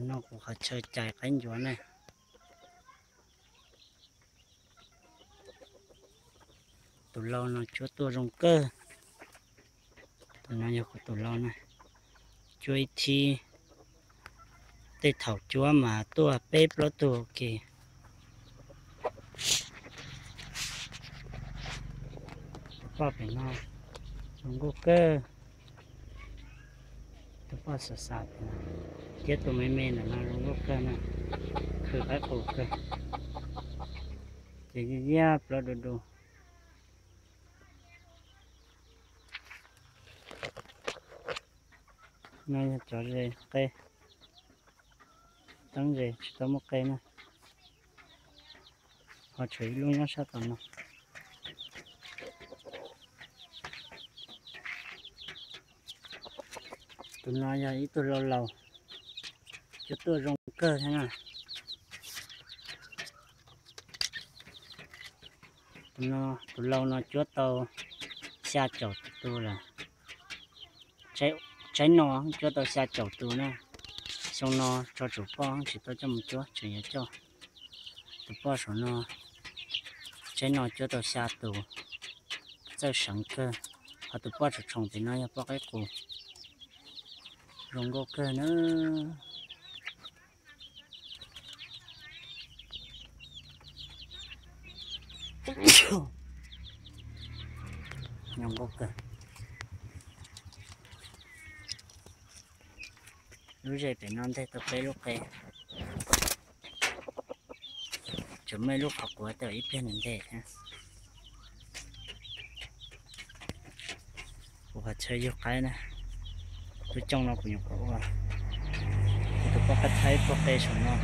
Noj kuv qhov chaw cais qaib ncuav na. Tus lau no cuab tuaj zoo kawg. Tus no yog kuv tus lau na. Cuab ib thib, tej thaum cuab mas tuaj peb plaub tug ua ke. Tus poj pem no zoo nkauj kawg. Tus poj xav xav pem no, thiab tus me me ntawm no zoo nkauj kawg na, khwv qaib qus kawg. Ces yaj yaj plaub du du. No yog cov ze qe, teeb ze tsis tau muaj qe na. Ho tshuav ib lub nyob sab tom no. Tus no yog ib tug lau laus, cuab tuaj zoo kawg thiab na. Tus no, tus lau no cuab tau xya caum tus lawm. Tsaib no cuab tau xya caum tus na. Xyoo no tso tsum poj tsis tau coj mus cuab, tseem yuav coj. Tus poj saum no, tsaib no cuab tau xya tus, txawj seev kawg. Ho tus poj tsoom tshoom tim no yog poj qaib qus, zoo nkauj kawg na. Zoo nkauj kawg. Lub zej pem no nteg tau peb lub qe. Tseem muaj ib lub qhov quav tau ib pliag nteg thiab. Kuv qhov chaw yug qaib na, lub cooj no kuv nyuam qhuav ua, kuv tus poj qaib thaib puag qe saum no.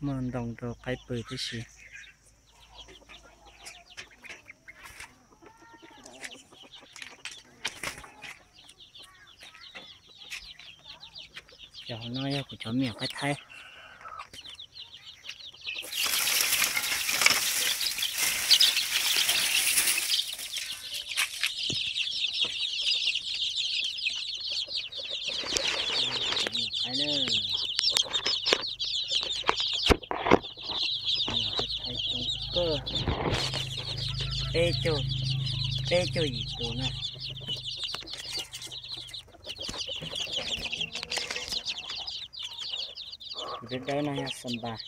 Muaj ntoo rau qaib pw tib si. Cov hauv no yog kuv cov me nyuam qaib thaib. Qaib na, qaib thaib coob kawg, peb caug, peb caug yim tus na. Tus dawb dawb no yog Xas Npas,